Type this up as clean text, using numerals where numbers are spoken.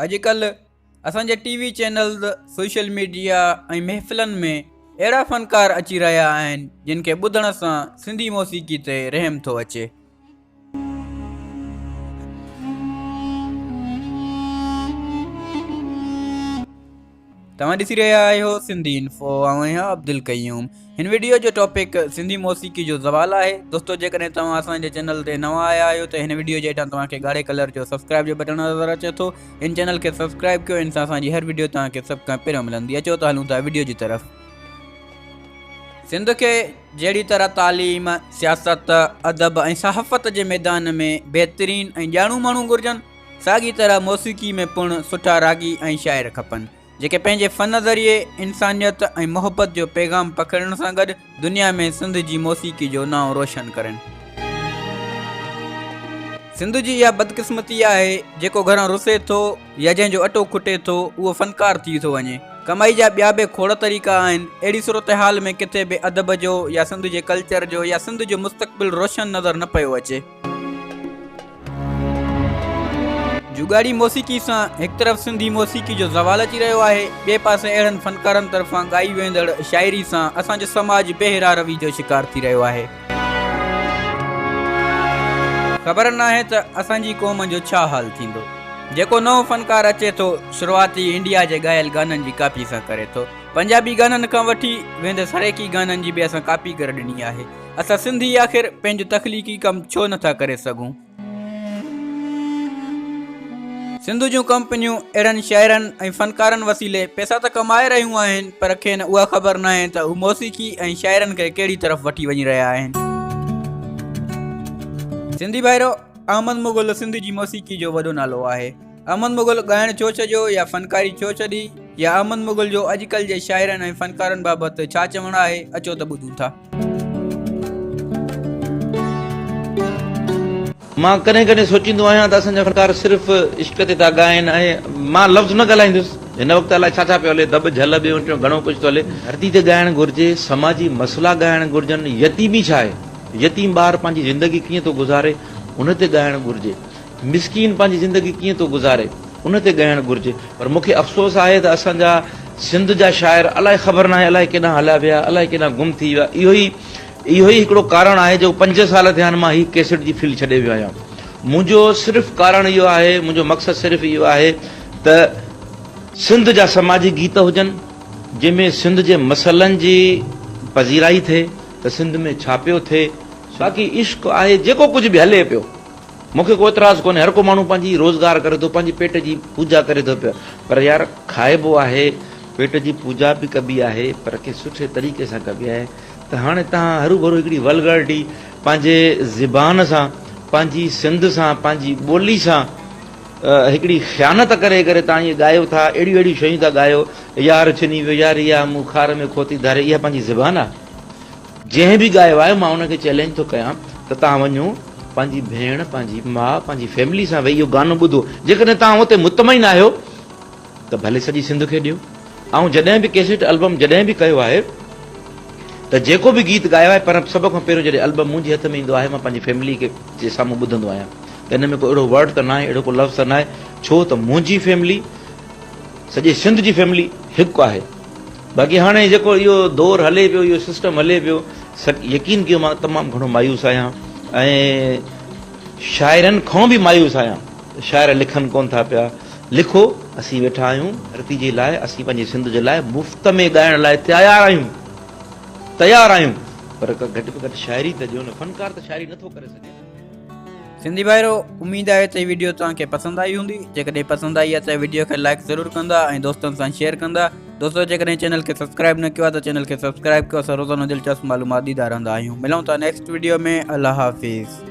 اڄڪلهه اسان جي T V channels, social media ۽ محفلن ۾ اهڙا فنڪار اچي رهيا آهن جن کي ٻڌڻ سان سنڌي موسيقي تي رحم ٿو اچي. توهان ڏسي رهيا آهيو سنڌي انفو آئون آهيان عبدالقيوم هن وڊيو جو ٽاپڪ سنڌي موسيقي جو زوال آهي دوستو جيڪڏهن توهان اسان جي چينل تي نوان آيا آهيو ته هن وڊيو جي هيٺان توهان کي ڳاڙهي ڪلر جو سبسڪرائب جو بٽڻ نظر اچي ٿو هن چينل کي سبسڪرائب ڪيو ان سان اسان جي هر وڊيو توهان کي سڀ کان پهريون ملندي اچو ته هلون ٿا وڊيو جي طرف سنڌ کي جهڙي طرح تعليم سياست ادب ۽ صحافت جي ميدان ۾ بهترين ۽ ڄاڻو ماڻهو گهرجن ساڳي طرح موسيقي ۾ پڻ سٺا راڳي ۽ شاعر کپن، جيڪي پنهنجي فن ذريعي انسانيت ۽ محبت جو پيغام پکيڙڻ سان گڏ دنيا ۾ سنڌ جي موسيقي جو نانء روشن ڪرين. سنڌ جي اها بدقسمتي آهي، جيڪو گهران رسي ٿو يا جنهن جو اٽو کٽي ٿو، اهو فنڪار ٿي ٿو وڃي. ڪمائي جا ٻيا به کوڙ طريقا آهن. اهڙي صورتحال ۾ ڪٿي به ادب جو يا سنڌ جي ڪلچر جو يا سنڌ جو مستقبل روشن نظر نه پيو اچي. جڳاڙي موسيقي سان هڪ طرف سنڌي موسيقي جو زوال اچي رهيو آهي ٻئي پاسي اهڙن فنڪارن طرفان ڳائي ويندڙ شاعري سان اسان جو سماج بي راهه روي جو شڪار ٿي رهيو آهي. خبر ناهي ته اسان جي قوم جو ڇا حال ٿيندو. جيڪو نئون فنڪار اچي ٿو شروعات ئي انڊيا جي ڳايل گانن جي ڪاپي سان ڪري ٿو. پنجابي گانن کان وٺي ويندي سرائيڪي گانن جي به اسان ڪاپي ڪري ڏني آهي. اسان سنڌي آخر پنهنجو تخليقي ڪم ڇو نٿا ڪري سگهون؟ سنڌ جون ڪمپنيون اهڙن شاعرن ۽ فنڪارن وسيلي پئسا ته ڪمائي رهيون آهن پر کين اها خبر ناهي ته هو موسيقي ۽ شاعرن کي ڪهڙي طرف وٺي وڃي رهيا آهن. سنڌي ڀائرو! احمد مغل سنڌ جي موسيقي جو وڏو نالو آهي. احمد مغل ڳائڻ ڇو ڇڏيو يا فنڪاري ڇو ڇڏي يا احمد مغل جو اڄڪلهه جي شاعرن ۽ فنڪارن بابت ڇا چوڻ آهي اچو ته ٻڌون ٿا. مان ڪڏهن ڪڏهن سوچيندو آهيان ته اسان جا فنڪار صرف عشق تي ٿا ڳائن ۽ مان لفظ نه ڳالهائيندس هن وقت الائي ڇا ڇا پيو هلي دٻ جهل ٻيو ٽيون گهڻو ڪجهه ٿو هلي. ڌرتي تي ڳائڻ گهرجي سماجي مسئلا ڳائڻ گهرجن يتيمي ڇا آهي يتيم ٻار پنهنجي زندگي ڪيئن ٿو گذاري ان تي ڳائڻ گهرجي. مسڪين پنهنجي زندگي ڪيئن ٿو گذاري ان تي ڳائڻ گهرجي پر مون کي افسوس آهي ته اسان جا سنڌ جا شاعر الائي خبر ناهي الائي ڪيڏانهن هليا ويا الائي ڪيڏانهن گم ٿي ويا اهو ئي اهو ئي هڪڙو ڪارڻ آهي جو پنج سال ٿيا آهن مان هي ڪيسٽ جي فيلڊ ڇڏي ويو آهيان منهنجو صرف ڪارڻ اهو آهي منهنجو مقصد صرف اهو آهي ته سنڌ جا سماجي گيت هجن جنهن ۾ سنڌ جي مسئلن جي پذيرائي ٿئي ته سنڌ ۾ ڇا پيو ٿئي باقي عشق آهي جيڪو ڪجهه به هلي پيو مون کي ڪو اعتراض ڪونهي، هر ڪو ماڻهو پنهنجي روزگار ڪري ٿو، پنهنجي پيٽ جي پوڄا ڪري ٿو پيو، پر يار کائبو آهي، پيٽ جي پوڄا به ڪبي آهي، پر ڪنهن سٺي طريقي سان ڪبي آهي ته هاڻي توهان هروڀرو هڪڙي ولگرٽي پنهنجي زبان سان، پنهنجي سنڌ سان، پنهنجي ٻولي سان هڪڙي خيانت ڪري ڪري توهان ائين ڳايو ٿا، اهڙيون اهڙيون شيون ٿا ڳايو، يار ڇني ويو، يار اها مون خار ۾ کوتي ڌاري، اها پنهنجي زبان آهي؟ جنهن به ڳايو آهي مان ان کي چئلينج ٿو ڪيان ته توهان وڃو پنهنجي ڀيڻ پنهنجي ماء پنهنجي فيملي سان ويهي اهو گانو ٻڌو جيڪڏهن توهان اتي مطمئن آهيو ته ڀلي سڄي سنڌ کي ڏيو آئون جڏهن به ڪيسٽ البم جڏهن به ڪيو آهي ته جيڪو به گيت ڳايو آهي پر سڀ کان پهريون جڏهن البم منهنجي هٿ ۾ ايندو آهي مان پنهنجي فيملي کي جي سامهون ٻڌندو آهيان ته ان ۾ ڪو اهڙو ورڊ ته ناهي اهڙو ڪو لفظ ته ناهي ڇو ته منهنجي فيملي سڄي سنڌ جي فيملي هڪ آهي باقي هاڻي جيڪو اهو دور هلي پيو اهو سسٽم هلي پيو يقين ڪيو مان تمام گهڻو مايوس آهيان ۽ شاعرن کان به مايوس آهيان شاعر لکن ڪون ٿا پيا لکو اسين ويٺا آهيون ڌرتي جي لاء اسين پنهنجي سنڌ جي لاء مفت ۾ ڳائڻ لاء تيار آهيون تيار آهيون پر گهٽ ۾ گهٽ شاعري ته ڏيو نه فنڪار ته شاعري نٿو ڪري سگهي نه. سنڌي ڀائرو اميد آهي ته هي وڊيو توهان کي پسند آئي هوندي جيڪڏهن پسند آئي آهي ته وڊيو کي لائڪ ضرور ڪندا ۽ دوستن سان شيئر ڪندا دوستو جيڪڏهن چينل کي سبسڪرائب نه ڪيو آهي ته چينل کي سبسڪرائب ڪيو اسان روزانو دلچسپ معلومات ڏيندا رهندا آهيون ملون ٿا نيڪسٽ وڊيو ۾ الله حافظ.